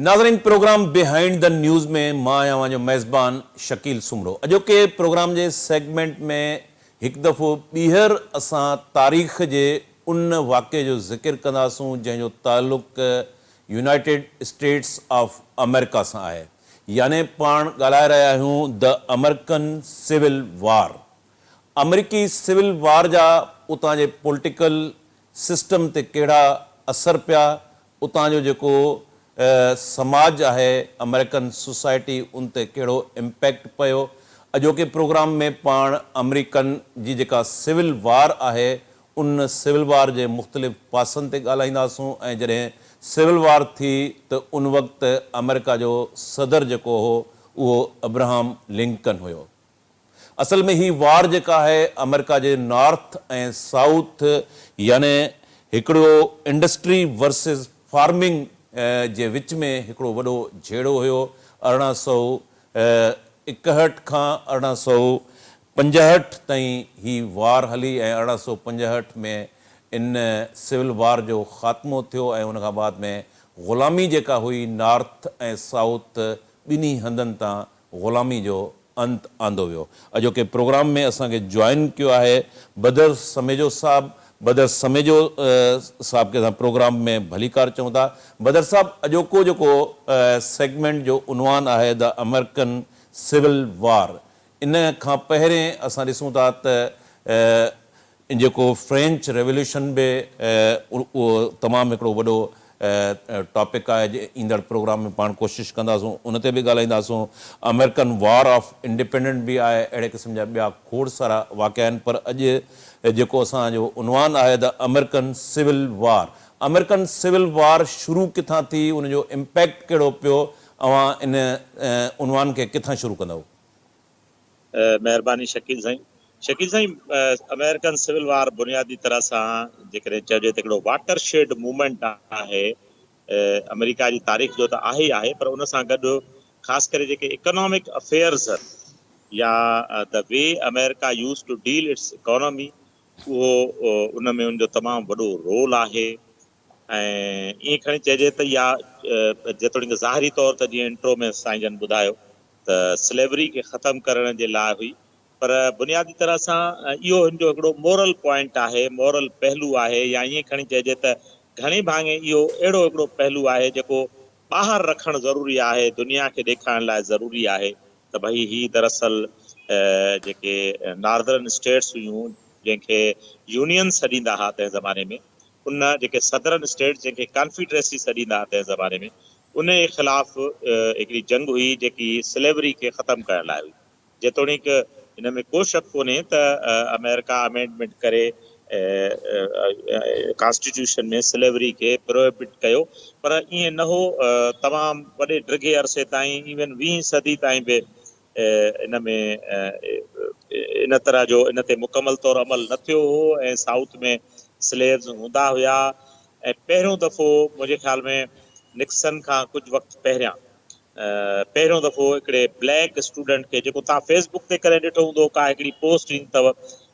ناظرين programme behind the news ۾ مان آهيان اوهان جو ميزبان شڪيل سومرو. اڄوڪي پروگرام جي سيگمينٽ ۾ هڪ دفعو ٻيهر اسان تاريخ جي ان واقعي جو ذڪر ڪنداسون جنهن جو تعلق يونائيٽيڊ اسٽيٽس آف آمريڪا سان آهي يعني پاڻ ڳالهائي رهيا آهيون the American civil war آمريڪي سول وار جا اتان جي پوليٽيڪل سسٽم تي ڪهڙا اثر پيا، اتان جو جيڪو سماج آهي، آمريڪن سوسائٽي ان تي ڪهڙو امپيڪٽ پيو. اڄوڪي پروگرام ۾ پاڻ آمريڪن جي جيڪا سول وار آهي ان سول وار جي مختلف پاسن تي ڳالهائينداسون ۽ جڏهن سول وار ٿي ته ان وقت آمريڪا جو صدر جيڪو هو اهو ابراهام لنڪن هيو. اصل ۾ هي وار جيڪا آهي آمريڪا جي نارٿ ۽ سائوٿ يعني هڪڙو انڊسٽري ورسز فارمنگ جي وچ ۾ هڪڙو وڏو جهيڙو هيو 1861 کان 1865 تائين هي وار هلي ۽ 1865 ۾ ان سول وار جو خاتمو ٿيو ۽ ان کان بعد ۾ غلامي جيڪا هئي نارٿ ۽ سائوٿ ٻنهي هنڌن تان غلامي جو انت آندو ويو. اڄوڪي پروگرام ۾ اسان کي جوائن ڪيو آهي بدر سميجو صاحب. بدر سميجو صاحب کي اسان پروگرام ۾ ڀليڪار چئون ٿا. بدر صاحب اڄوڪو جيڪو سيگمينٽ جو عنوان آهي the American civil وار ان کان پهرين اسان ڏسون ٿا ته جيڪو فرينچ ريوليوشن به اهو تمام هڪڙو وڏو ٽاپڪ آهي جي ايندڙ پروگرام ۾ پاڻ ڪوشش ڪنداسون ان تي به ڳالهائينداسون آمريڪن وار آف انڊيپينڊنٽ به آهي اهڙي قسم جا ٻيا کوڙ سارا واقعا آهن پر اڄ جيڪو اسان جو عنوان آهي the American civil war American civil war شروع ڪٿان ٿي ان جو امپيڪٽ ڪهڙو پيو اوهان ان عنوان کي ڪٿان شروع ڪندؤ؟ مهرباني شڪيل سائين. شڪيل سائين آمريڪن سول وار بنيادي طرح سان جيڪڏهن چئجي ته هڪڙو واٽر شيڊ موومينٽ آهي آمريڪا جي تاريخ جو ته آهي ئي آهي پر ان سان گڏ خاص ڪري جيڪي اڪنامڪ افيئرز يا the way America use to deal its economy اهو ان ۾ ان جو تمام وڏو رول آهي ۽ ائين کڻي چئجي ته اها جيتوڻيڪ ظاهري طور ته جيئن انٽرو ۾ سائين جن ٻڌايو ته سليوري کي ختم ڪرڻ جي لاء هئي پر بنيادي طرح سان اهو هن جو هڪڙو مورل پوائنٽ آهي، مورل پهلو آهي يا ائين کڻي چئجي ته گهڻي ڀاڱي اهو اهڙو هڪڙو پهلو آهي جيڪو ٻاهر رکڻ ضروري آهي، دنيا کي ڏيکارڻ لاء ضروري آهي ته ڀئي هي دراصل جيڪي ناردرن اسٽيٽس هيون جنهن کي يونين سڏيندا ها تنهن زماني ۾ ان جيڪي سدرن اسٽيٽس جنهن کي ڪانفيڊريسي سڏيندا ها تنهن زماني ۾ ان جي خلاف هڪڙي جنگ هئي جيڪي سليوري کي ختم ڪرڻ لاء هئي. جيتوڻيڪ ان ۾ ڪو شڪ ڪونهي ته آمريڪا امينڊمينٽ ڪري ڪانسٽيٽيوشن ۾ سليوري کي پروهبٽ ڪيو پر ائين نه هو تمام وڏي ڊگهي عرصي تائين ايون ويهين صدي تائين به ان ۾ ان طرح جو ان تي مڪمل طور عمل نه ٿيو هو ۽ سائوٿ ۾ سليوز هوندا هيا ۽ پهريون دفعو منهنجي خيال ۾ نڪسن کان ڪجهه وقت پهريان پهريون دفعو هڪڙي بليڪ اسٽوڊنٽ کي جيڪو توهان فيس بڪ تي ڪڏهن ڏٺو هوندو ڪا هڪڙي پوسٽ ايندي اٿو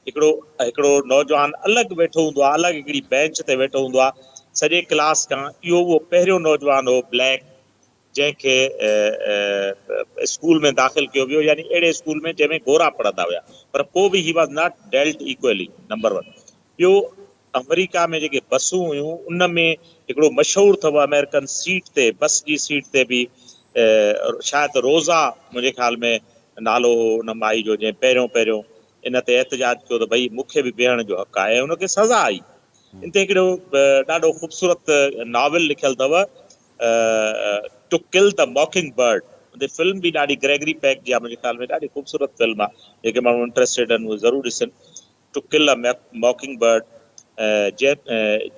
هڪڙو هڪڙو نوجوان الڳ ويٺو هوندو آهي الڳ هڪڙي بينچ تي ويٺو هوندو آهي سڄي ڪلاس کان اهو اهو پهريون نوجوان هو بليڪ جنهن کي اسڪول ۾ داخل ڪيو ويو يعني اهڙي اسڪول ۾ جنهن ۾ گورا پڙهندا هيا پر پوء به he was not dealt equally number one ٻيو آمريڪا ۾ جيڪي بسون هيون ان ۾ هڪڙو مشهور اٿو آمريڪن سيٽ تي بس جي سيٽ تي به شايد روزا منهنجي خيال ۾ نالو هو ان مائي جو جنهن پهريون پهريون ان تي احتجاج ڪيو ته ڀئي مون کي به بيهڻ جو حق آهي ۽ ان کي سزا آئي ان تي هڪڙو ڏاڍو خوبصورت ناول لکيل اٿو ٽو ڪل دا ماڪنگ برڊ ان تي فلم به ڏاڍي گريگري پيڪ جي آهي منهنجي خيال ۾ ڏاڍي خوبصورت فلم آهي جيڪي ماڻهو انٽريسٽيڊ آهن اهي ضرور ڏسن to kill a mockingbird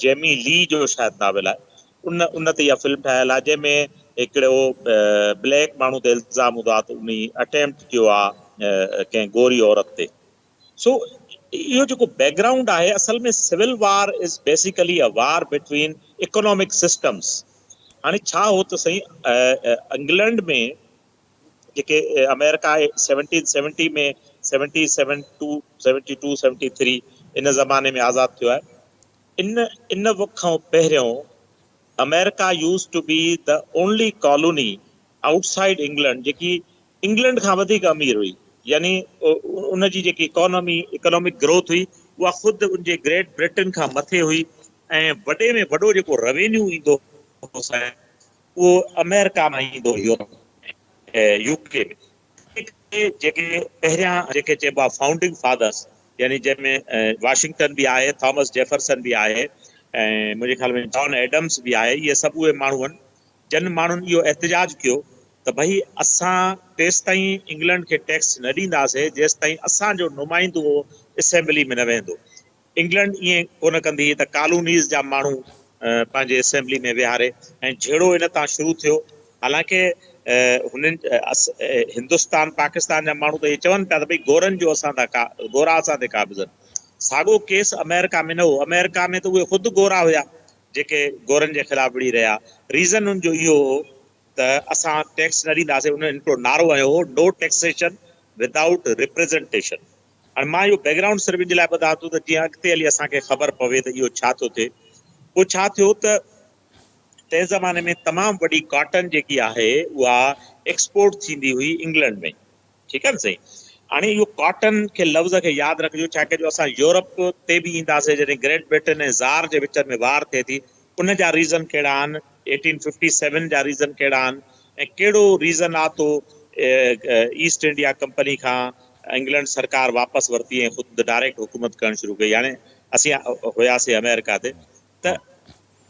Jamie Lee جو شايد ناول آهي ان ان تي اها فلم ٺاهيل آهي جنهن ۾ هڪڙو بليڪ ماڻهو تي الزام هوندو آهي ته انهي اٽيمپٽ ڪيو آهي ڪنهن گوري عورت تي سو اهو جيڪو بيڪ گرائونڊ آهي اصل ۾ civil war is basically a war between economic systems هاڻي ڇا هو ته سائين انگلينڊ ۾ جيڪي آمريڪا seventeen seventy ۾ seventy seven two seventy two seventy three ان زماني ۾ آزاد ٿيو آهي ان ان وقت کان پهريون America used to be the only colony outside England جيڪي انگلينڊ کان وڌيڪ امير هئي يعني ان جي جيڪي اڪانومي اڪانامڪ گروٿ هئي اها خود ان جي گريٽ برٽن کان مٿي هئي ۽ وڏي ۾ وڏو جيڪو روينيو ايندو هو سائين اهو آمريڪا مان ايندو هو يورپ ۾ يو ڪي ۾ جيڪي پهريان جيڪي چئبو آهي فائونڊنگ فادرس يعني جنهن ۾ واشنگٽن به آهي، ٿامس جيفرسن به آهي ۽ منهنجي خيال ۾ جان ايڊمز به آهي، اهي سڀ اهي ماڻهو آهن جن ماڻهن اهو احتجاج ڪيو ته ڀئي اسان تيستائين انگلنڊ کي ٽيڪس نه ڏينداسين جيستائين اسان جو نمائندو اسيمبلي ۾ نه ويهندو. انگلنڊ ائين ڪونه ڪندي هئي ته ڪالونيز جا ماڻهو پنهنجي اسيمبلي ۾ ويهاري ۽ جهيڙو ان تان شروع ٿيو. حالانڪه هنن هندستان پاڪستان جا ماڻهو ته اهي چون پيا ته ڀئي گورن جو اسان تان ڪا گورا اسان تي قابض آهن. ساڳو ڪيس آمريڪا ۾ نه هو. آمريڪا ۾ ته اهي خود گورا هيا جيڪي گورن جي خلاف وڙهي رهيا. ريزن ان جو اهو هو ته اسان ٽيڪس نه ڏينداسين. انهن هڪڙو نعرو هنيو هو نو ٽيڪسيشن ودائوٽ ريپريزنٽيشن. هاڻي مان اهو بيڪ گرائونڊ صرف ان جي لاء ٻڌان ٿو ته جيئن اڳتي هلي اسان کي خبر پوي ته اهو ڇا ٿو ٿئي. پوء ڇا ٿيو ته تنهن زماني ۾ تمام وڏي ڪاٽن جيڪي آهي اها ايڪسپورٽ ٿيندي هئي انگلنڊ ۾. ٺيڪ آهي نه سائين. هاڻي اهو ڪاٽن کي لفظ کي ياد رکجو ڇاڪاڻ جو اسان يورپ تي به اينداسين جڏهن گريٽ برٽن ۽ زار جي وچ ۾ وار ٿئي ٿي ان جا ريزن ڪهڙا آهن، ايٽين ففٽي سيون جا ريزن ڪهڙا آهن ۽ ڪهڙو ريزن آ تو ايسٽ انڊيا ڪمپني کان انگلنڊ سرڪار واپس ورتي ۽ خود ڊائريڪٽ حڪومت ڪرڻ شروع ڪئي. هاڻي اسين هياسين آمريڪا تي ته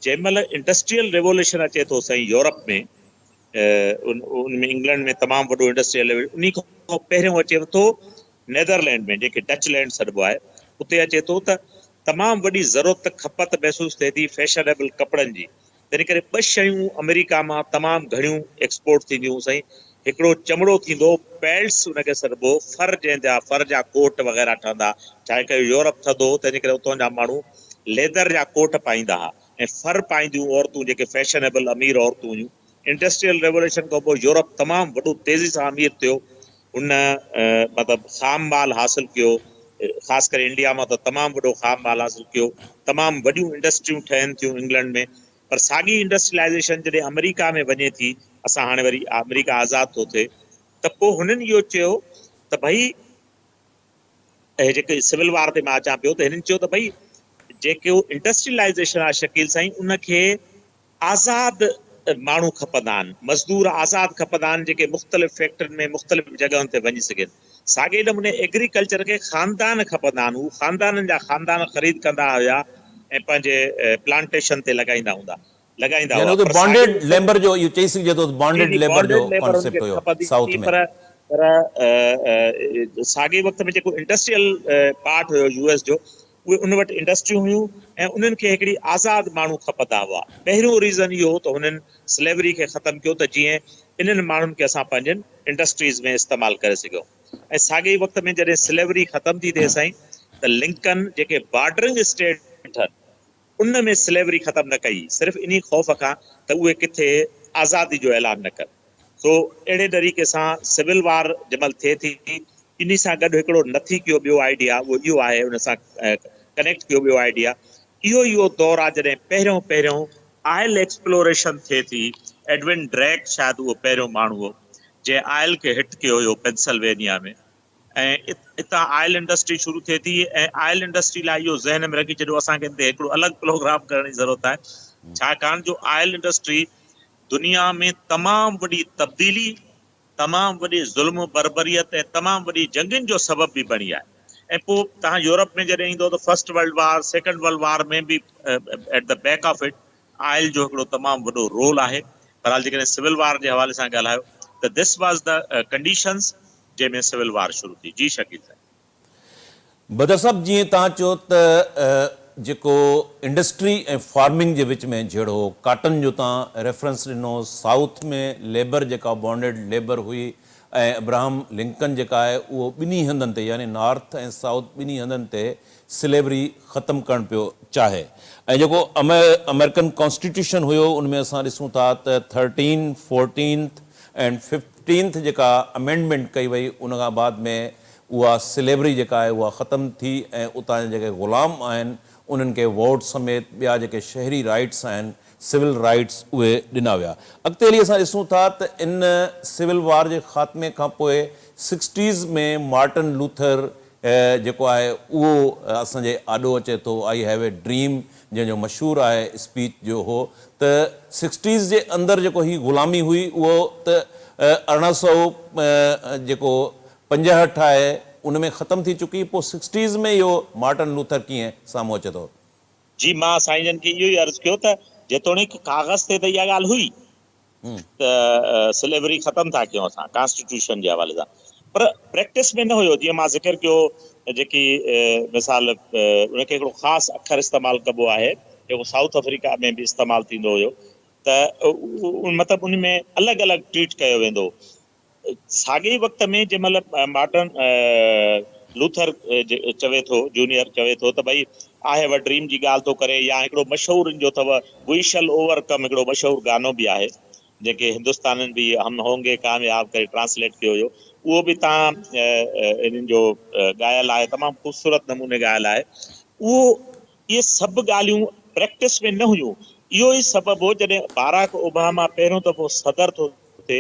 جنهن مهل انڊسٽريل ريووليشن اچي ٿو سائين يورپ ۾ ان ۾ انگلنڊ ۾ تمام وڏو انڊسٽريل انهي کان پهريون اچي ٿو نيدرلينڊ ۾ جنهن کي ڊچ لينڊ سڏبو آهي اتي اچي ٿو ته تمام وڏي ضرورت کپت محسوس ٿئي ٿي فيشنيبل ڪپڙن جي تنهن ڪري ٻه شيون آمريڪا مان تمام گهڻيون ايڪسپورٽ ٿينديون هيون سائين. هڪڙو چمڙو ٿيندو هو پيلٽس ان کي سڏبو هو، فر جنهن جا فر جا ڪوٽ وغيره ٺهندا ها. ڇاڪاڻ ته يورپ ٿڌو هو تنهن ڪري اتان جا ماڻهو ليدر جا ڪوٽ پائيندا ها ۽ فر پائينديون عورتون جيڪي فيشنيبل امير عورتون هيون. انڊسٽريل ريولوشن کان پوء يورپ تمام وڏو تيزي سان امير ٿيو. هن مطلب خام مال حاصل ڪيو، خاص ڪري انڊيا مان ته تمام وڏو خام مال حاصل ڪيو، تمام وڏيون انڊسٽريون ٺهن ٿيون انگلنڊ ۾، پر ساڳي انڊسٽريلائيزيشن جڏهن آمريڪا ۾ وڃي ٿي، اسان هاڻي وري آمريڪا آزاد ٿو ٿئي ته پوء هنن اهو چيو ته ڀئي اهي جيڪي سول وار تي مان اچان پيو ته هنن چيو ته ڀئي جيڪو انڊسٽريلائيزيشن آهي شڪيل سائين ان کي آزاد ماڻهو کپندا آهن، مزدور آزاد کپندا آهن جيڪي مختلف فيڪٽرين ۾ مختلف جڳهن تي وڃي سگهن. ساڳئي نموني ايگريڪلچر کي خاندان کپندا آهن، هو خاندانن جا خاندان خريد ڪندا هيا ۽ پنهنجي پلانٽيشن تي لڳائيندا هوندا لڳائيندا يعني هئا اتي پر ساڳئي بانڊيڊ وقت ليبر جو اهو چئي سگهجي ٿو ته جي بانڊيڊ جي ليبر جو بانڊيڊ ليبر انهن ڪانسيپٽ کي هيو کپندي سائوٿ هئي ۾. پر پر ساڳئي وقت ۾ جيڪو انڊسٽريل پارٽ هيو يو ايس جو اهي ان وٽ انڊسٽريون هيون ۽ انهن کي هڪڙي آزاد ماڻهو کپندا هئا. پهريون ريزن اهو هو ته هنن سليوري کي ختم ڪيو ته جيئن انهن ماڻهن کي اسان پنهنجين انڊسٽريز ۾ استعمال ڪري سگهون ۽ ساڳئي وقت ۾ جڏهن سليوري ختم ٿي ٿئي سائين ته لنڪن جيڪي بارڊرنگ اسٽيٽ ٺهن ان ۾ سليوري ختم نه ڪئي صرف انهي خوف کان ته اهي ڪٿي آزادي جو اعلان نه ڪن. سو اهڙي طريقي سان سول وار جنهن مهل ٿئي ٿي انهي سان گڏ هڪڙو نٿي ڪيو ٻيو آئيڊيا اهو اهو آهي ان سان ڪنيڪٽ ڪيو ٻيو آئيڊيا اهو ئي اهو دور آهي جڏهن پهريون پهريون آئل ايڪسپلوريشن ٿئي ٿي ايڊون ڊريڪ شايد اهو پهريون ماڻهو هو جنهن آئل کي هٽ ڪيو هيو پينسلوينيا ۾ ۽ اتان آئل انڊسٽري شروع ٿئي ٿي ۽ آئل انڊسٽري لاء اهو ذهن ۾ رکي ڇڏيو اسان کي ان تي هڪڙو الڳ پروگرام ڪرڻ جي ضرورت آهي ڇاڪاڻ جو آئل انڊسٽري دنيا ۾ تمام وڏي تبديلي، تمام وڏي ظلم و بربريت ۽ تمام وڏي جنگين جو سبب به بڻي آهي ۽ پوء توهان يورپ ۾ جڏهن ايندو ته first world war, second world war ۾ به at the back of it oil جو هڪڙو تمام وڏو رول آهي. بهرحال جيڪڏهن سول وار جي حوالي سان ڳالهايو ته this was the conditions جنهن ۾ سول وار شروع ٿي. جي شڪيل سائين. بدر صاحب جيئن توهان چيو ته جيڪو انڊسٽري ۽ فارمنگ جي وچ ۾ جهيڙو هو، ڪاٽن جو توهان ريفرنس ڏنو، سائوٿ ۾ ليبر جيڪا بانڊيڊ ليبر هئي ۽ ابراهم لنڪن جيڪا آهي اهو ٻنهي هنڌن تي يعني نارٿ ۽ سائوٿ ٻنهي هنڌن تي سليوري ختم ڪرڻ پيو چاهي ۽ جيڪو آمريڪن ڪانسٽيٽيوشن هيو ان ۾ اسان ڏسون ٿا ته ٿرٽين، فورٽينٿ اينڊ ففٽينٿ جيڪا امينڊمينٽ ڪئي وئي ان کان بعد ۾ اها سليوري جيڪا آهي اها ختم ٿي ۽ اتان جا جيڪي غلام آهن انهن کي ووٽ سميت ٻيا جيڪي شهري رائيٽس آهن سول رائيٽس اهي ڏنا ويا. اڳتي هلي اسان ڏسون ٿا ته ان سول وار جي خاتمي کان پوء سڪسٽيز ۾ مارٽن لوٿر جيڪو آهي اهو اسان جي آڏو اچي ٿو I have a dream جنهن جو مشهور آهي اسپيچ جو هو ته سڪسٽيز جي اندر جيڪو هي غلامي هئي اهو ته 1800 جيڪو 65 آهي ان ۾ ختم ٿي چڪي پوء سڪسٽيز ۾ اهو مارٽن لوٿر ڪيئن سامهون اچي ٿو؟ جي مان سائين جن کي اهو ئي عرض ڪيو ته جيتوڻيڪ ڪاغذ تي ته اها ڳالهه هئي ته سليوري ختم ٿا ڪيون اسان ڪانسٽيٽيوشن جي حوالي سان پر پريڪٽس ۾ نه هيو جيئن مان ذڪر ڪيو جيڪي مثال ان کي هڪڙو خاص اکر استعمال ڪبو آهي جيڪو سائوٿ آفريڪا ۾ به استعمال ٿيندو هيو ته مطلب ان ۾ الڳ الڳ ٽريٽ ڪيو ويندو هو ساڳئي وقت ۾ جنهن مهل مارٽن لوٿر چوي ٿو جونيئر چوي ٿو ته ڀئي I have a dream جي ڳالهه ٿو ڪري يا هڪڙو مشهور ان جو اٿو وي شل اوور ڪم هڪڙو مشهور گانو به آهي جنهن کي هندستانين به هم هونگي ڪامياب ڪري ٽرانسليٽ ڪيو هيو اهو به تان انهن جو ڳايل آهي تمام خوبصورت نموني ڳايل آهي اهو اهي سڀ ڳالهيون پريڪٽس ۾ نه هيون اهو ئي سبب هو جڏهن باراڪ اوباما پهريون دفعو صدر ٿو ٿئي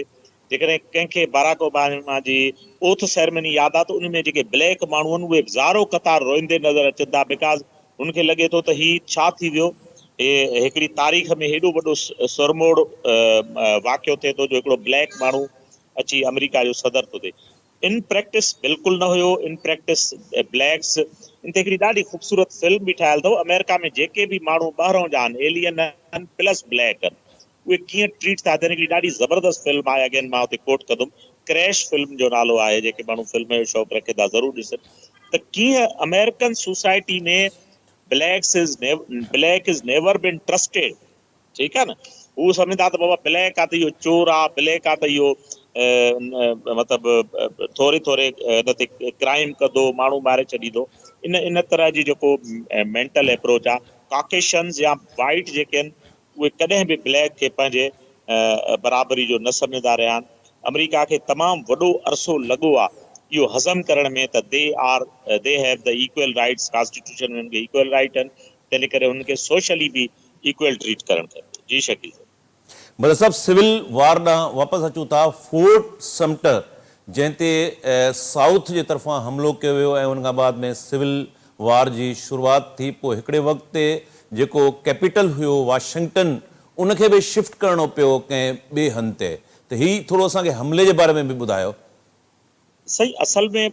جيڪڏهن ڪنهن کي باراڪ اوباما جي اوٿ سيرمني ياد آ ته ان ۾ جيڪي بليڪ ماڻهو آهن اهي زارو قطار روئيندي نظر اچن ٿا because هن کي لڳي ٿو ته هي ڇا ٿي ويو هي هڪڙي تاريخ ۾ هيڏو وڏو سرموڙ واقعو ٿئي ٿو جو هڪڙو بليڪ ماڻهو اچي آمريڪا جو صدر ٿو ٿئي. ان پريڪٽس بلڪل نه هيو ان پريڪٽس بليڪس ان تي هڪڙي ڏاڍي خوبصورت فلم به ٺاهيل اٿو آمريڪا ۾ جيڪي به ماڻهو ٻاهرون جا آهن ايلين آهن پلس بليڪ آهن اهي ڪيئن ٽريٽ ٿا ٿين هڪڙي ڏاڍي زبردست فلم آهي اگين مان اتي ڪوٽ ڪندم ڪريش فلم جو نالو آهي جيڪي ماڻهو فلم جو شوق رکن ٿا ضرور ڏسن ته ڪيئن American society ۾ blacks is black is never been trusted ٺيڪ آهي نه هو سمجهندا ته بابا بليڪ آ ته اهو چور آ بليڪ آ ته اهو مطلب ٿوري ٿوري ان تي ڪرائم ڪندو ماڻهو ماري ڇڏيندو ان ان طرح جي جيڪو مينٽل اپروچ آ ڪاڪيشنز يا وائيٽ جيڪي آهن اهي ڪڏهن به بليڪ کي پنهنجي برابري جو نه سمجهندا رهيا آهن. آمريڪا کي تمام وڏو عرصو لڳو آهي اهو هضم ڪرڻ ۾ ته they are they have the equal rights constitution ۾ انهن کي ايڪوئل رائيٽ آهن تنهن ڪري انهن کي سوشلي به ايڪوئل ٽريٽ ڪرڻ کپي. جي شڪيل صاحب. مدد صاحب سول وار ڏانهن واپس اچون ٿا فورٽ سمٽر جنهن تي سائوٿ جي طرفان حملو ڪيو ويو ۽ ان کان بعد ۾ سول وار جي شروعات ٿي پوء هڪڙي وقت تي جيڪو ڪيپيٽل هيو واشنگٽن ان کي به شفٽ ڪرڻو پيو ڪنهن ٻئي هنڌ تي ته هي ٿورو اسان کي حملي جي باري ۾ به ٻڌايو. سائين اصل ۾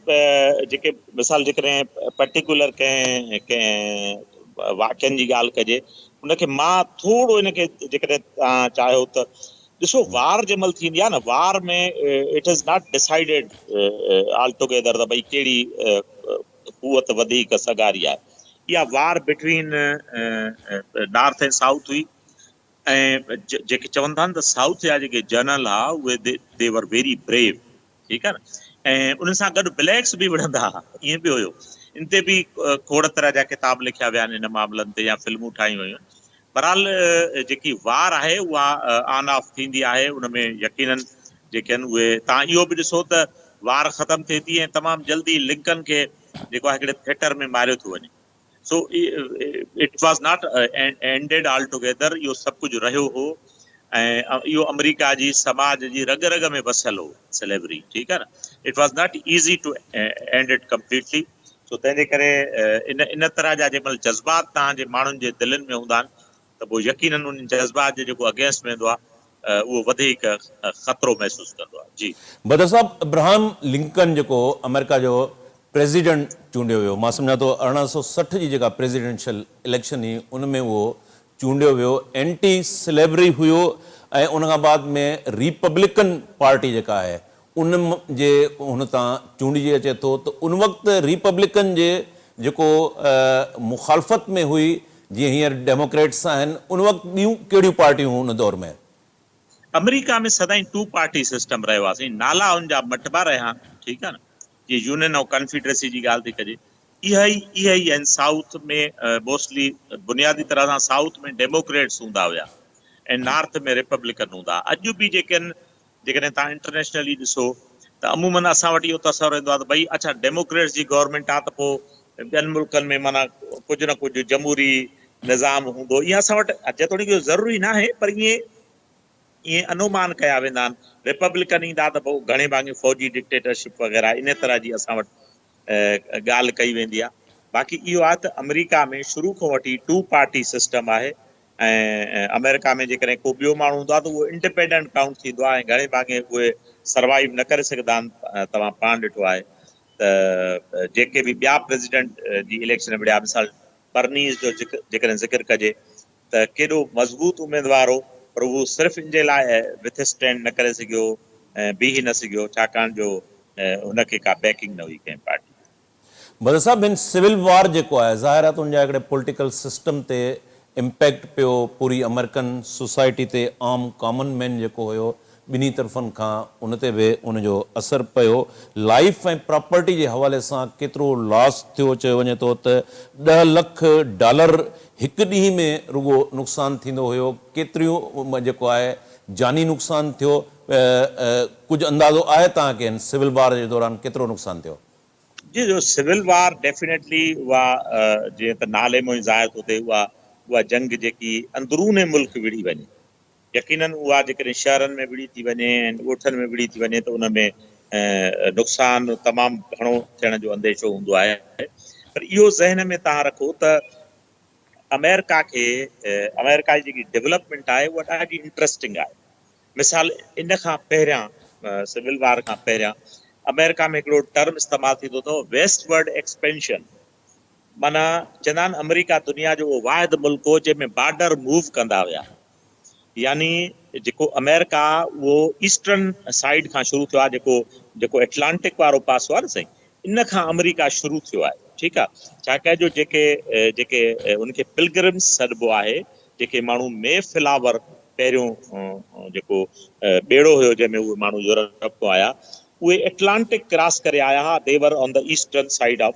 جيڪي مثال جيڪڏهن پرٽيڪولر ڪنهن ڪنهن واقعن جي ڳالهه ڪجي ان کي مان ٿورو ان کي جيڪڏهن توهان چاهيو ته ڏسو وار جنهن مهل ٿيندي آهي نه war ۾ it is not decided all together ته ڀئي ڪهڙي قوت وڌيڪ سگهاري آهي. اها وار بٽوين نارٿ ۽ سائوٿ هئي ۽ جيڪي چون ٿا نه ته سائوٿ جا جيڪي جنرل ها اهي the were very بريو ٺيڪ آهي نه ۽ انهن سان گڏ بليڪس به وڙهندا ها ائين به هيو ان تي به کوڙ طرح جا ڪتاب لکيا ويا آهن ان معاملن تي يا فلمون ٺاهيون ويون آهن بهرحال جيڪي وار آهي اها آن آف ٿيندي آهي ان ۾ يقينن جيڪي آهن اهي تان اهو به ڏسو ته وار ختم ٿئي ٿي ۽ تمام جلدي لنڪن کي جيڪو آهي هڪڙي ٿيٽر ۾ ماريو ٿو وڃي so it was not ended all together اهو سڀ ڪجهه رهيو هو ۽ اهو آمريڪا جي سماج جي رڳ رڳ ۾ وسيل هو سليوري ٺيڪ آهي نه it was not easy to end it completely so تنهن جي ڪري ان ان طرح جا جنهن مهل جذبات توهان جي ماڻهن جي دلين ۾ هوندا آهن ته پوء يقينن انهن جذبات جي جيڪو اگينسٽ ويندو آهي اهو وڌيڪ خطرو محسوس ڪندو آهي. جي. بدر صاحب ابراهم لنڪن جيڪو آمريڪا جو پريزيڊنٽ چونڊيو ويو مان سمجهان ٿو 1860 جي جيڪا پريزيڊنشل اليڪشن هئي ان ۾ اهو چونڊيو ويو اينٽي سليوري هيو ۽ ان کان بعد ۾ ريپبلڪن پارٽي جيڪا آهي ان جي هن تان چونڊجي اچي ٿو ته ان وقت ريپبلڪن جي جيڪو مخالفت ۾ هئي جيئن هينئر ڊيموڪريٽس آهن ان وقت ٻيون ڪهڙيون پارٽيون هيون ان دور ۾؟ آمريڪا ۾ سدائين ٽو پارٽي سسٽم رهيو آهي سائين نالا ان جا مٽبا رهيا آهن ٺيڪ آهي نه جيئن يونين ۽ ڪنفيڊريسي جي ڳالهه ٿي ڪجي اها ئي اها ئي آهن سائوٿ ۾ موسٽلي بنيادي طرح سان سائوٿ ۾ ڊيموڪريٽس هوندا هيا ۽ نارٿ ۾ ريپبلڪن هوندا هئا اڄ به جيڪي آهن جيڪڏهن توهان انٽرنيشنلي ڏسو ته عموماً اسان وٽ اهو تصور ايندو آهي ته ڀئي اڇا ڊيموڪريٽس جي گورنمينٽ آهي ته پوء ٻين ملڪن ۾ معنيٰ ڪجهه نه ڪجهه جمهوري نظام هوندو ائين اسان وٽ جيتوڻيڪ اهو ضروري ناهي پر ائين ائين انومان ڪيا ويندا آهن ريپبلڪن ايندا ته پوء گهڻي ڀاڱي فوجي ڊڪٽيٽرشپ وغيره ان طرح جي اسان وٽ ڳالهه ڪئي ويندي آهي باقي اهو آهي ته آمريڪا ۾ شروع کان وٺي ٽو پارٽي سسٽم آهي ۽ آمريڪا ۾ جيڪڏهن ڪو ٻيو ماڻهو هوندو آهي ته اهو انڊيپينڊنٽ ڪائونٽ ٿيندو آهي ۽ گهڻي ڀاڱي اهي سروائيو نه ڪري سگهندا آهن توهان پاڻ ڏٺو آهي ته جيڪي به ٻيا پريزيڊنٽ جي اليڪشن وڙهيا مثال برنيز جو جيڪڏهن ذڪر ڪجي ته ڪيڏو مضبوط اميدوار هو پر اهو صرف ان جي لاء وٿ اسٽينڊ نه ڪري سگهيو ۽ بيهي نه سگهيو ڇاڪاڻ جو هن کي ڪا بيڪنگ نه هئي ڪنهن پارٽي جي. بدر صاحب هن سول وار جيڪو آهي ظاهر آهي ته ان جا هڪڙي پوليٽيڪل سسٽم تي امپيڪٽ پيو پوري امريڪن سوسائٽي تي عام ڪامن مين جيڪو هيو ٻنهي طرفن کان ان تي به ان جو اثر پيو لائيف ۽ پراپرٽي جي حوالي سان ڪيترو لاس ٿيو چيو وڃي ٿو ته ڏهه لک ڊالر هڪ ڏينهن ۾ رڳو نقصان ٿيندو هيو ڪيتريون جيڪو آهي جاني نقصان ٿيو ڪجهه اندازو آهي توهان کي هن سول وار جي دوران ڪيترو نقصان ٿيو؟ جي جو سول وار ڊيفينيٽلي اها جيئن ته نالي مان ئي ظاهر ٿو ٿئي اها اها جنگ جيڪي اندرون ملڪ وڙهي وڃي يقينن اها جيڪڏهن شهرن ۾ وڙهي ٿي وڃي ۽ ڳوٺن ۾ وڙهي ٿي وڃي ته ان ۾ نقصان تمام گهڻو ٿيڻ جو انديشو هوندو آهي پر اهو ذهن ۾ توهان رکو ته آمريڪا کي آمريڪا جي جيڪي ڊولپمينٽ آهي اها ڏاڍي انٽرسٽنگ آهي مثال ان کان پهريان سول وار کان پهريان آمريڪا ۾ هڪڙو ٽرم استعمال ٿيندو اٿو ويسٽ ورڊ ايڪسپينشن معنيٰ چوندا آهن آمريڪا دنيا جو اهو واحد ملڪ هو جنهن ۾ بارڊر موو ڪندا هيا يعني جيڪو آمريڪا اهو ايسٽرن سائيڊ کان شروع ٿيو آهي جيڪو جيڪو ايٽلانٽڪ وارو پاسو آهي نه سائين ان کان آمريڪا شروع ٿيو آهي ٺيڪ آهي ڇاڪاڻ جو جيڪي جيڪي ان کي پلگرمس سڏبو آهي جيڪي ماڻهو مي فلاور پهريون جيڪو ٻيڙو هيو جنهن ۾ اهي ماڻهو يورپ کان آيا اهي ايٽلانٽڪ ڪراس ڪري آيا ها they were on the eastern side of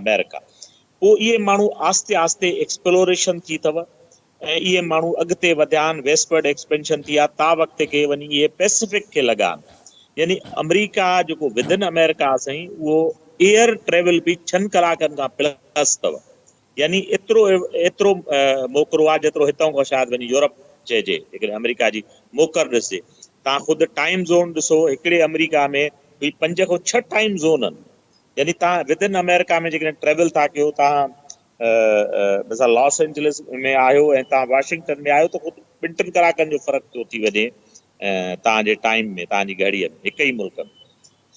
America پوء اهي ماڻهو آهستي آهستي ايڪسپلوريشن ٿي اٿو ۽ اهي ماڻهو اڳتي وڌيا آهن، ويسٽ ورڊ ايڪسپينشن ٿي آ، تا وقت کي وڃي اهي پئسفڪ کي لڳا آهن. يعني آمريڪا جيڪو ودن آمريڪا آ سائين اهو ايئر ٽريول به ڇهن ڪلاڪن کان پلس اٿو. يعني ايترو ايترو موڪرو آ جيترو هتان کان شايد وڃي يورپ چئجي جيڪڏهن آمريڪا جي موڪر ڏسجي. توهان خود ٽائيم زون ڏسو هڪڙي آمريڪا ۾ هئي پنج کان ڇهه ٽائيم زون آهن. يعني توهان ودن آمريڪا ۾ جيڪڏهن ٽريول ٿا ڪيو توهان مثال لاس اينجلس ۾ آهيو ۽ توهان واشنگٽن ۾ آهيو ته خود ٻن ٽن ڪلاڪن جو فرق ٿو ٿي وڃي توهان جي ٽائيم ۾ توهان جي گهڙيء ۾ هڪ ئي ملڪ ۾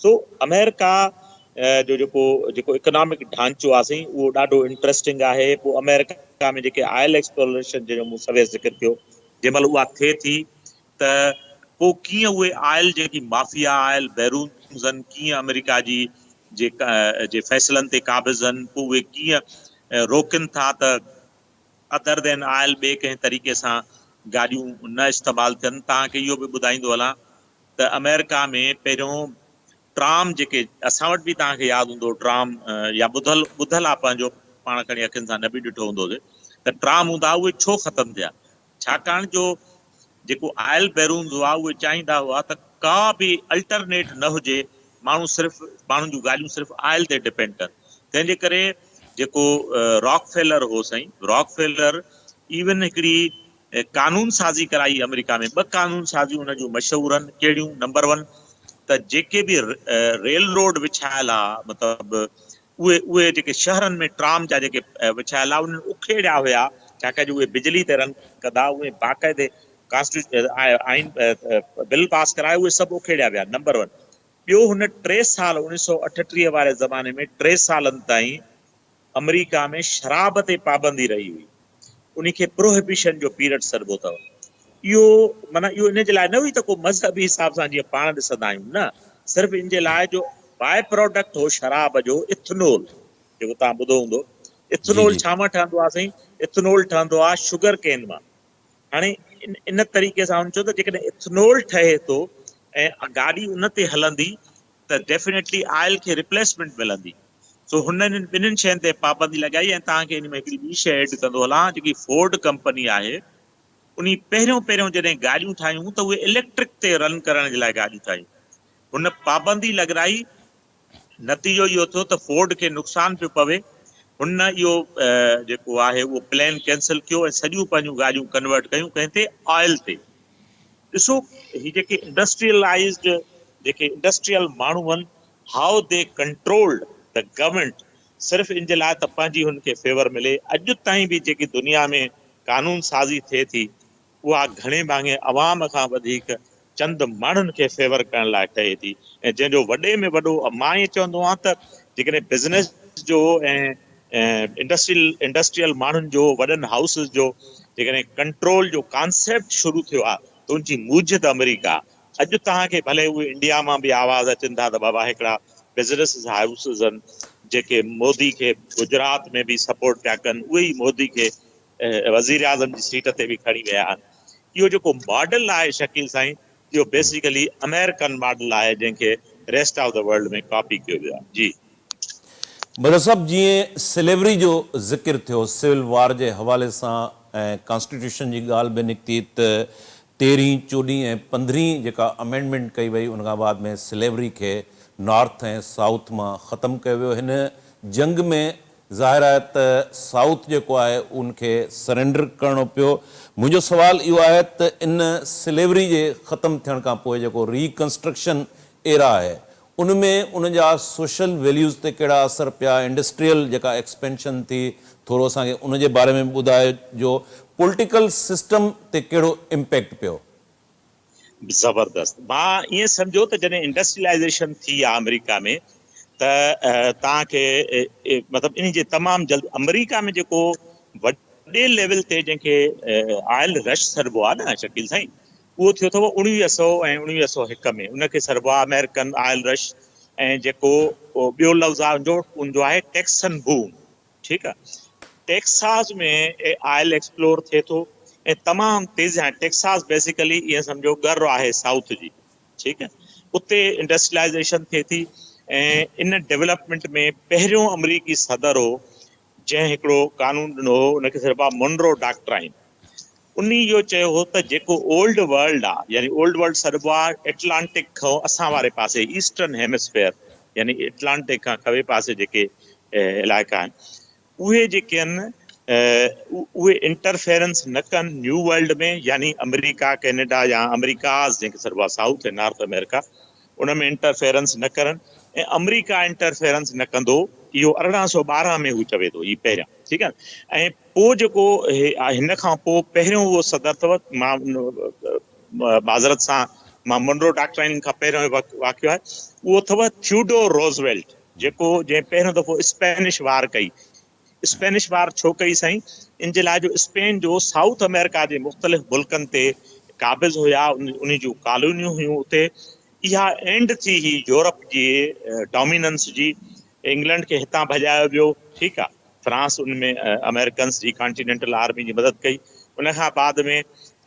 سو آمريڪا جو جيڪو جيڪو اڪنامڪ ڍانچو آهي سائين اهو ڏاڍو انٽرسٽنگ آهي پوء آمريڪا ۾ جيڪي آئل ايڪسپلوريشن جنهن جو مون سوير ذڪر ڪيو جنهن مهل اها ٿئي ٿي ته پوء ڪيئن اهي آئل جيڪي مافيا آئل بيرونز آهن ڪيئن آمريڪا جي جي جي فيصلن تي قابض آهن پوء اهي ڪيئن روڪن ٿا ته ادر دين آئل ٻئي ڪنهن طريقي سان گاڏيون نه استعمال ٿين توهان کي اهو به ٻڌائيندو هلان ته آمريڪا ۾ پهريون ٽرام جيڪي اسان وٽ به توهان کي ياد هوندو ٽرام يا ٻڌل ٻڌل آ پنهنجو پاڻ کڻي اکين سان نه به ڏٺو هوندو ته ٽرام هوندا اهي ڇو ختم ٿيا ڇاڪاڻ جو جيڪو آئل بيرونز هئا اهي چاهيندا هئا ته ڪا به الٽرنيٽ نه هجي ماڻهو صرف ماڻهن جون گاڏيون صرف آئل تي ڊپينڊ ڪن تنهن جي ڪري جيڪو راڪ فيلر هو سائين راڪ فيلر ايون هڪڙي قانون سازي ڪرائي آمريڪا ۾ ٻه قانون سازيون ان جون مشهور آهن ڪهڙيون نمبر ون ته جيڪي به ريل روڊ وڇايل آ مطلب اهي اهي جيڪي شهرن ۾ ٽرام جا جيڪي وڇايل ها انهن اکيڙيا هيا ڇاڪاڻ جو اهي بجلي تي رن ڪندا اهي باقاعدي ڪانسٽيٽيوشن آئين بل پاس ڪرائي اهي سڀ اکيڙيا ويا نمبر ون ٻيو هن ٽي سال 1938 واري زماني ۾ ٽي سالن تائين آمريڪا ۾ شراب تي پابندي رهي هئي انهي کي پروهبيشن جو پيرڊ سڏبو اٿو. اهو معنيٰ اهو ان جي لاء نه هئي ته ڪو مذهبي حساب سان جيئن پاڻ ڏسندا آهيون نه صرف ان جي لاء جو باء پراڊڪٽ هو شراب جو اٿنول جيڪو توهان ٻڌو هوندو اٿنول ڇا مان ٺهندو آهي سائين اٿنول ٺهندو آهي شگر ڪين مان هاڻي ان طريقي سان هن چيو ته جيڪڏهن اٿنول ٺهي ٿو ۽ گاڏي ان تي هلندي ته ڊيفينيٽلي آئل کي ريپليسمينٽ ملندي سو هن انهن ٻنهين شين تي پابندي لڳائي ۽ توهان کي ان ۾ هڪڙي ٻي شيء ايڊ ڪندو هلان جيڪي فورڊ ڪمپني آهي انهي پهريون پهريون جڏهن گاڏيون ٺاهيون ته اهي اليڪٽرڪ تي رن ڪرڻ جي لاء گاڏيون ٺاهيون هن پابندي لڳرائي نتيجو اهو ٿيو ته فورڊ کي نقصان پيو پوي هن اهو جيڪو آهي اهو پلان ڪينسل ڪيو ۽ سڄيون پنهنجون گاڏيون ڪنورٽ ڪيون ڪنهن تي آئل تي. ڏسو هي جيڪي انڊسٽريلائيزڊ جيڪي انڊسٽريل ماڻهو آهن how the controlled the government صرف ان جي لاء ته پنهنجي هن کي فيور ملي. اڄ تائين به جيڪي دنيا ۾ قانون سازي ٿئي ٿي اها گهڻي ڀاڱي عوام کان وڌيڪ چند ماڻهن کي فيور ڪرڻ لاء ٺهي ٿي ۽ جنهن جو وڏي ۾ وڏو مان ائين چوندو آهيان ته جيڪڏهن بزنس جو ۽ انڊسٽريل انڊسٽريل ماڻهن جو وڏن هائوسز جو جيڪڏهن ڪنٽرول جو ڪانسيپٽ شروع ٿيو آهي ته ان جي موجد آمريڪا اڄ توهان کي ڀلي اهي انڊيا مان به آواز اچن ٿا ته بابا هڪڙا بزنس هائوسز آهن جيڪي مودي کي گجرات ۾ به سپورٽ پيا ڪن اهي ئي مودي کي وزيراعظم جي سيٽ تي به کڻي ويا آهن. اهو جيڪو ماڊل آهي شڪيل سائين اهو بيسيڪلي امريڪن ماڊل آهي جنهن کي rest of the world ۾ copy ڪيو ويو آهي. جي. مظهر صاحب جيئن سليوري جو ذڪر ٿيو سول وار جي حوالي سان ۽ ڪانسٽيٽيوشن جي ڳالهه به نڪتي ته تيرهين، چوڏهين ۽ پندرهين جيڪا امينڊمينٽ ڪئي وئي ان کان بعد ۾ سليوري کي نارٿ ۽ سائوٿ مان ختم ڪيو ويو هن جنگ ۾ ظاهر آهي ته سائوٿ جيڪو آهي ان کي سرينڊر ڪرڻو پيو. منهنجو سوال اهو آهي ته ان سليوري جي ختم ٿيڻ کان پوء جيڪو ري ڪنسٽرڪشن ايرا آهي ان ۾ ان جا سوشل ويليوز تي ڪهڙا اثر پيا، انڊسٽريل جيڪا ايڪسپينشن ٿي ٿورو اسان کي ان جي باري ۾ به ٻڌايو جو پوليٽيڪل سسٽم تي ڪهڙو امپيڪٽ پيو. زبردست. مان ائين سمجهو ته جڏهن انڊسٽريلائيزيشن ٿي آ آمريڪا ۾ ته توهان کي مطلب انهي جي تمام جلد آمريڪا ۾ جيڪو وڏي ليول تي جنهن کي آئل رش سڏبو آ نه شڪيل سائين اهو ٿيو اٿو 1900 ۽ 1901 ۾ ان کي سڏبو آ آمريڪن آئل رش ۽ جيڪو ٻيو لفظ آ ان جو ان جو آهي ٽيڪسن بوم ٺيڪ آ ٽيڪساس ۾ آئل ايڪسپلور ٿئي ٿو ۽ تمام تيزي سان ٽيڪساس بيسيڪلي ائين سمجهو ڳر آهي سائوٿ جي ٺيڪ آ اتي انڊسٽريلائيزيشن ٿئي ٿي ۽ ان ڊولپمينٽ ۾ پهريون آمريڪي صدر هو جنهن هڪڙو قانون ڏنو هو ان کي سڏبو آ مونرو ڊاڪٽرائن انهي اهو چيو هو ته جيڪو اولڊ ورلڊ آ يعني اولڊ ورلڊ سڏبو آ ائٽلانٽڪ کان اسان واري پاسي ايسٽرن هيمسفيئر يعني ائٽلانٽڪ کان کٻي پاسي جيڪي علائقا آهن اهي جيڪي آهن اهي انٽرفيرنس نه ڪن نيو ورلڊ ۾ يعني آمريڪا ڪينيڊا يا آمريڪاز جنهن کي سڏبو آ سائوٿ ۽ نارٿ آمريڪا ان ۾ انٽرفيرنس نه ڪرن ۽ آمريڪا انٽرفيرنس نه ڪندو اهو 1812 ۾ هو چوي ٿو هي پهريان ٺيڪ آ ۽ پوء جيڪو هن کان پوء پهريون اهو صدر اٿو، مان معذرت سان مان منرو ڊاڪٽرائن کان پهريون واقعو آهي، اهو اٿو ٿيوڊور روزويلٽ جيڪو جنهن پهريون دفعو اسپينش وار ڪئي. اسپينش وار ڇو ڪئي سائين؟ ان جي لاء جو اسپين جو سائوٿ آمريڪا جي مختلف ملڪن تي قابض هيا، انهي جون ڪالونيون هيون اتي، اها اينڊ ٿي هئي يورپ جي ڊاميننس جي، انگلنڊ کي هتان ڀڄايو ويو، ٺيڪ آ، فرانس ان ۾ آمريڪنس جي ڪانٽينينٽل آرمي جي مدد ڪئي، ان کان بعد ۾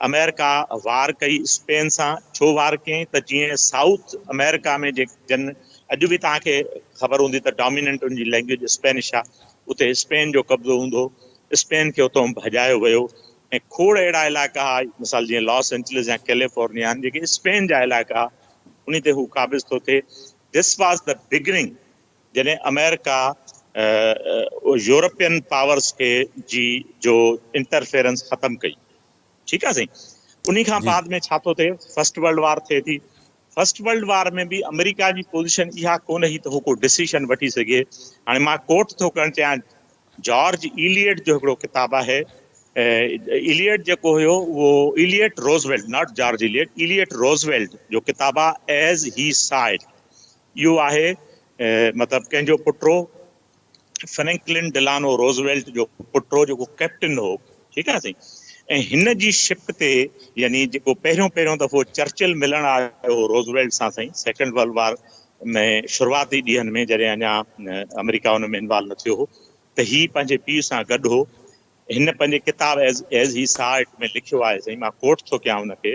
آمريڪا وار ڪئي اسپين سان، ڇو وار ڪيائين ته جيئن سائوٿ آمريڪا ۾ جي جن اڄ به توهان کي خبر هوندي ته ڊاميننٽ ان جي لينگويج اسپينش آ، اتي اسپين جو قبضو هوندو هو، اسپين کي اتان ڀڄايو ويو ۽ کوڙ اهڙا علائقا ها مثال جيئن لاس اينجلس يا ڪيليفورنيا آهن جيڪي اسپين جا علائقا ها انهي تي هو قابض ٿو ٿئي، This was the beginning جڏهن آمريڪا يورپين پاورز کي جي جو انٽرفيرنس ختم ڪئي ٺيڪ آ سائين انهي کان بعد ۾ ڇا ٿو ٿئي فرسٽ ورلڊ وار ٿئي ٿي فرسٽ ورلڊ وار ۾ به آمريڪا جي پوزيشن اها ڪونه هئي ته هو ڪو ڊسيشن وٺي سگهي هاڻي مان ڪوٽ ٿو ڪرڻ چاهيان جارج ايليٽ جو هڪڙو ڪتاب آهي ايليٽ جيڪو هيو اهو Elliot Roosevelt not George Eliot Elliot Roosevelt جو ڪتاب آهي ايز هي سا it اهو آهي مطلب ڪنهن جو پٽ هو فرينڪلن ڊلانو روزويلٽ جو پٽ هو جيڪو ڪئپٽن هو ٺيڪ آهي سائين ۽ هن جي شپ تي يعني جيڪو پهريون پهريون دفعو چرچل ملڻ آيو هو روزويلٽ سان سائين سيڪنڊ ورلڊ وار ۾ شروعاتي ڏينهن ۾ جڏهن اڃا آمريڪا ان ۾ انوالو نه ٿيو هو ته هي پنهنجي پيء سان گڏ هو. هن پنهنجي ڪتاب ايز ايز هي سا it ۾ لکيو آهي سائين مان ڪوٽ ٿو ڪيان ان کي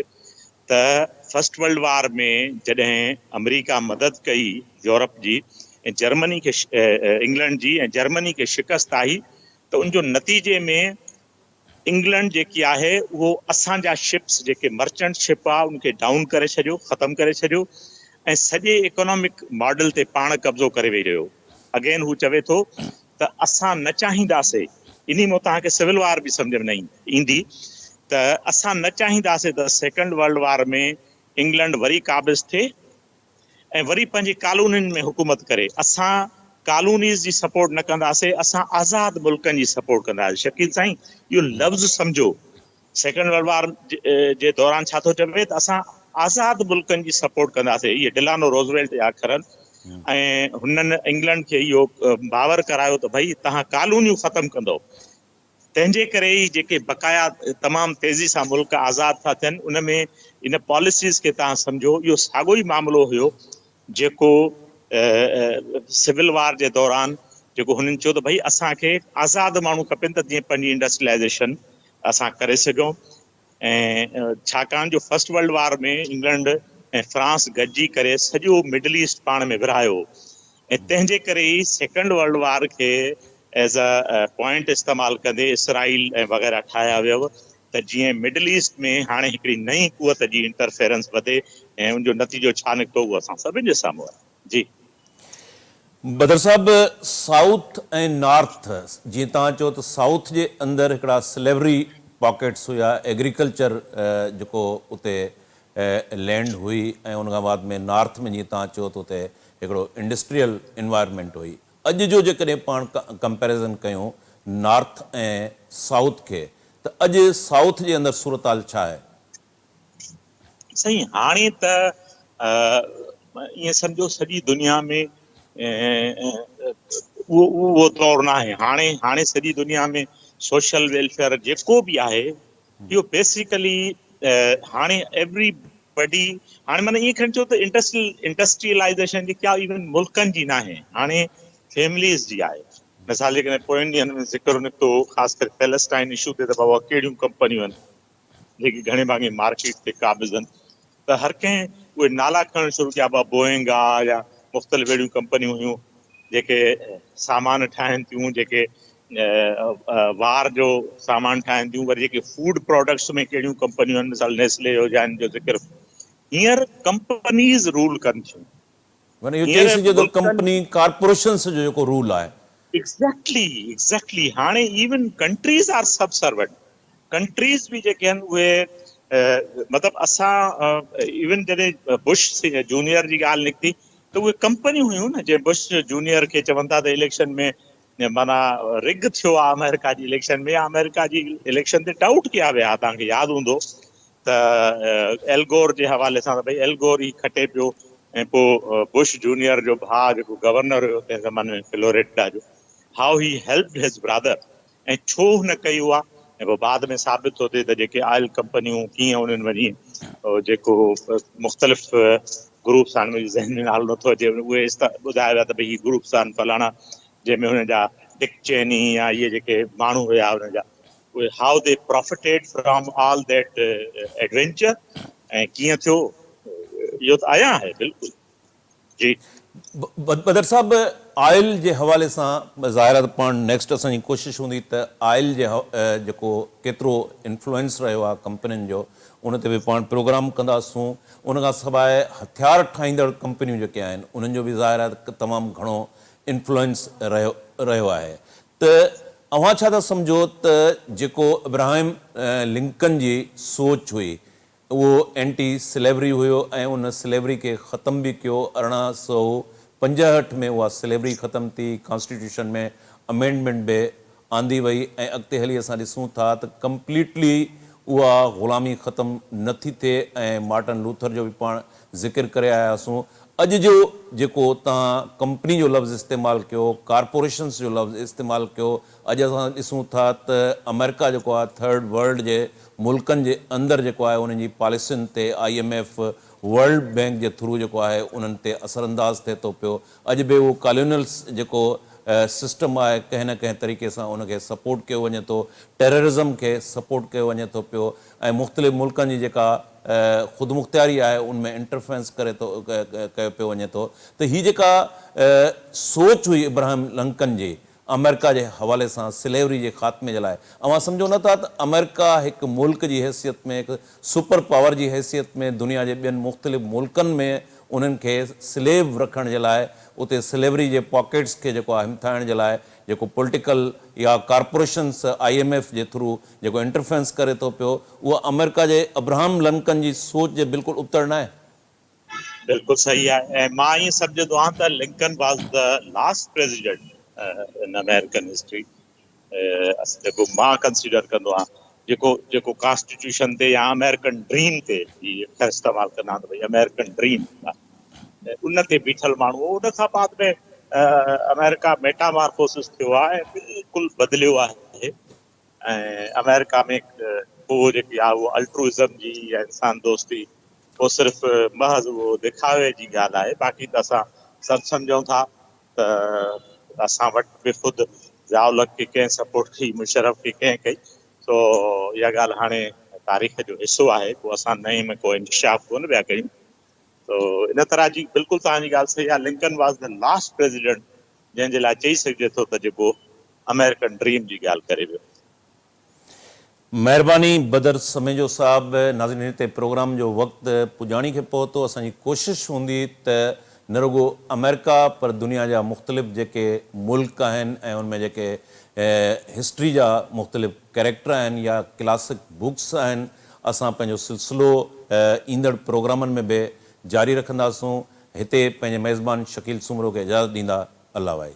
ته فرسٽ ورلڊ وار ۾ جڏهن آمريڪا مدد ڪئي يورپ جي ۽ جرمني کي انگلنڊ جي ۽ جرمني کي شڪست آئي ته ان جو نتيجي ۾ انگلنڊ جيڪي آهي اهو اسان جا شپس جيڪي مرچنٽ شپ آ ان کي ڊائون ڪري ڇڏيو ختم ڪري ڇڏيو ۽ سڄي اڪنامڪ ماڊل تي پاڻ قبضو ڪري ويهي رهيو اگين هو چوي ٿو ته اسان نه چاهينداسي، انهي مان توهان کي سول وار به سمجهه ۾ نه ايندي ته اسان نه چاهينداسي ته سيڪنڊ ورلڊ وار ۾ انگلنڊ وري قابض ٿئي ۽ وري پنهنجي ڪالونين ۾ حڪومت ڪري، اسان ڪالونيز جي سپورٽ نه ڪنداسي، اسان آزاد ملڪن جي سپورٽ ڪنداسي. شڪيل سائين اهو لفظ سمجهو، سيڪنڊ ورلڊ وار جي دوران ڇا ٿو چوي ته اسان آزاد ملڪن جي سپورٽ ڪنداسي. اهي ڊلانو روزويلٽ جا اکر آهن ۽ هنن انگلنڊ کي اهو باور ڪرايو ته ڀئي توهان ڪالونيون ختم ڪندؤ، تنهن جي ڪري ئي جيڪي بقايا تمام تيزي سان ملڪ آزاد ٿا ٿين ان ۾ ان پاليسيز کي توهان سمجهو اهو ساڳو ئي معاملو هيو جيڪو سول وار جي دوران جيڪو هنن چيو ته ڀئي اسان کي آزاد ماڻهو کپن ته جيئن پنهنجي انڊسٽريلائيزيشن اسان ڪري سگهون ۽ ڇاڪاڻ جو first world war ۾ England ۽ France گڏجي ڪري سڄو مڊل ايسٽ پاڻ ۾ ورهايو هو ۽ تنهن جي ڪري ئي سيڪنڊ ورلڊ وار کي ايز ا پوائنٽ استعمال ڪندي اسرائيل ۽ وغيره ٺاهيا ويو ته جيئن مڊل ايسٽ ۾ هاڻي هڪڙي نئين قوت جي انٽرفيرنس وڌي ۽ ان جو نتيجو ڇا نڪتو اهو اسان سڀن جي سامهون آهي. جي. بدر صاحب سائوٿ ۽ نارٿ جيئن توهان چيو ته سائوٿ جي اندر هڪڙا سليوري پاڪيٽس هيا ايگريڪلچر جيڪو اتي لينڊ هئي ۽ ان کان بعد ۾ نارٿ ۾ جيئن توهان چيو ته اتي هڪڙو انڊسٽريل انوائرمينٽ هئي اڄ جو جيڪڏهن پاڻ ڪمپيريزن ڪيون نارٿ ۽ سائوٿ کي ته اڄ سائوٿ جي اندر صورتحال ڇا آهي؟ سائين هاڻي ته ائين سمجهو سڄي دنيا ۾ اهو اهو دور نه آهي هاڻي هاڻي سڄي دنيا ۾ سوشل ويلفيئر جيڪو به آهي اهو بيسيڪلي هاڻي ايوري بڊي هاڻي معنی ائين کڻي چئو ته انڊسٽريل انڊسٽريلائزيشن جي ڪا ايون ملڪن جي ناهي هاڻي فيمليز جي آهي مثال جيڪڏهن پوين ڏينهن ۾ ذڪر نڪتو خاص ڪري پيلسٽائن اشو تي ته بابا ڪهڙيون ڪمپنيون آهن جيڪي گهڻي ڀاڱي مارڪيٽ تي قابض آهن ته هر ڪنهن اهي نالا کڻڻ شروع ڪيا بابا بوئنگ آ يا مختلف اهڙيون ڪمپنيون هيون جيڪي سامان ٺاهن ٿيون جيڪي وار جو سامان ٺاهن ٿيون وري جيڪي فوڊ پراڊڪٽس ۾ ڪهڙيون ڪمپنيون آهن مثال نيسلي جو يا ان جو ذڪر هينئر ڪمپنيز رول ڪن ٿيون. معنيٰ اهو چئي سگهجي ٿو ڪمپني ڪارپوريشنس جو جيڪو رول آهي. ايگزيڪٽلي ايگزيڪٽلي هاڻي even countries are subservient countries به جيڪي آهن اهي مطلب اسان ايون جڏهن بش جونيئر جي ڳالهه نڪتي ته اهي ڪمپنيون هيون نه جنهن بش جونيئر کي چون ٿا ته اليڪشن ۾ معنيٰ رگ ٿيو آهي آمريڪا جي اليڪشن ۾ آمريڪا جي اليڪشن تي ڊائوٽ ڪيا ويا توهان کي ياد هوندو ته ايلگور جي حوالي سان ته ڀئي ايلگور ئي کٽي پيو ۽ پوء بش جونيئر جو ڀاء جيڪو گورنر هيو تنهن زماني ۾ فلوريڊا جو how he helped his brother ۽ ڇو هن ڪئي اها ۽ پوء بعد ۾ ثابت ٿو ٿئي ته جيڪي آئل ڪمپنيون ڪيئن انهن وڃي جيڪو مختلف گروپس آهن منهنجي ذهن ۾ نالو نٿو اچي اهي ٻڌايا ويا ته ڀئي هي گروپس آهن فلاڻا جنهن ۾ هن جا ڊڪ چيني يا اهي جيڪي ماڻهو هيا هن جا اهي how they profited from all that adventure ۽ ڪيئن ٿيو اهو ته عيان آهي بلڪل جي. بدر صاحب آئل جي حوالي سان ظاهر آهي ته پاڻ نيڪسٽ اسان جي ڪوشش هوندي ته آئل جي جيڪو ڪيترو انفلوئنس رهيو آهي ڪمپنين جو ان تي به پاڻ پروگرام ڪنداسون ان کان سواء هٿيار ٺاهيندڙ ڪمپنيون جيڪي آهن انهن جو به ظاهر آهي ته تمام گهڻو انفلوئنس رهيو رهيو آهي ته اوهان ڇا ٿا سمجهو ته جيڪو ابراهيم لنڪن جي سوچ هئي اهو اينٽي سليوري هيو ۽ ان سليوري کي ختم به ڪيو، 1865 ۾ اها سليوري ختم ٿي، ڪانسٽيٽيوشن ۾ امينڊمينٽ به آندي وئي ۽ اڳتي هلي اسان ڏسون ٿا ته ڪمپليٽلي اها غلامي ختم نه ٿي ٿئي ۽ مارٽن لوٿر جو به پاڻ ذڪر ڪري آياسون. اڄ جو جيڪو توهان ڪمپني جو لفظ استعمال ڪيو، ڪارپوريشنس جو لفظ استعمال ڪيو، اڄ اسان ڏسون ٿا ته آمريڪا جيڪو آهي ٿرڊ ورلڊ جي ملڪن جي اندر جيڪو آهي انهن جي پاليسين تي I M F, world bank جي ٿرو جيڪو آهي انهن تي اثرانداز ٿئي ٿو پيو. اڄ به اهو ڪالونيل جيڪو سسٽم آهي ڪنهن نه ڪنهن طريقي سان ان کي سپورٽ ڪيو وڃي ٿو، ٽيررزم کي سپورٽ ڪيو وڃي ٿو پيو ۽ مختلف ملڪن جي جيڪا خودمختياري آهي ان ۾ انٽرفيرنس ڪري ٿو ڪيو پيو وڃي ٿو ته هي جيڪا سوچ هئي ابراهيم لنڪن جي آمريڪا جي حوالي سان سليوري جي خاتمي جي لاء اوهان سمجهو نه ٿا ته آمريڪا هڪ ملڪ جي حيثيت ۾ هڪ سپر پاور جي حيثيت ۾ دنيا جي ٻين مختلف ملڪن ۾ انهن کي سليو رکڻ جي لاء اتي سليوري جي پاڪيٽس کي جيڪو آهي همٿائڻ جي لاء جيڪو پوليٽيڪل يا ڪارپوريشنس I M F جي ٿرو جيڪو انٽرفيرنس ڪري ٿو پيو اهو آمريڪا جي ابراهم لنڪن جي سوچ جي بلڪل ابتڙ ناهي. بلڪل صحيح آهي ۽ مان ائين سمجهندو آهيان ته Lincoln was the last president in American history جيڪو مان ڪنسيڊر ڪندو آهيان جيڪو جيڪو ڪانسٽيٽيوشن تي يا آمريڪن ڊريم تي هي اڪثر استعمال ڪندا آهن ته ڀئي آمريڪن ڊريم ان تي بيٺل ماڻهو هو ان کان بعد ۾ آمريڪا ميٽامارفوسس ٿيو آهي ۽ بلڪل بدليو آهي ۽ آمريڪا ۾ پوء جيڪي آهي اهو الٽروزم جي يا انسان دوستي اهو صرف محض اهو دکاوي جي ڳالهه آهي باقي ته اسان سڀ سمجهون ٿا ته اسان وٽ به خود ضياء الحق کي ڪنهن سپورٽ ڪئي، مشرف کي ڪنهن ڪئي، سو اها ڳالهه هاڻي تاريخ جو حصو آهي، ڪو اسان نئين ۾ ڪو انڪشاف ڪونه پيا ڪيون. سو ان طرح جي بلڪل توهان جي ڳالهه صحيح آهي، Lincoln was the last president جنهن جي لاء چئي سگهجي ٿو ته جيڪو آمريڪن ڊريم جي ڳالهه ڪري ويو. مهرباني بدر سميجو صاحب ناظرين هتي پروگرام جو وقت پڄاڻي کي پهتو اسان جي ڪوشش هوندي ته نه رڳو آمريڪا پر دنيا جا مختلف جيڪي ملڪ آهن ۽ ان ۾ جيڪي هسٽري جا مختلف ڪيريڪٽر آهن يا ڪلاسڪ بڪس آهن اسان پنهنجو سلسلو ايندڙ پروگرامن ۾ به جاري رکنداسون هتي پنهنجي ميزبان شڪيل سومرو کي اجازت ڏيندا الله واهي.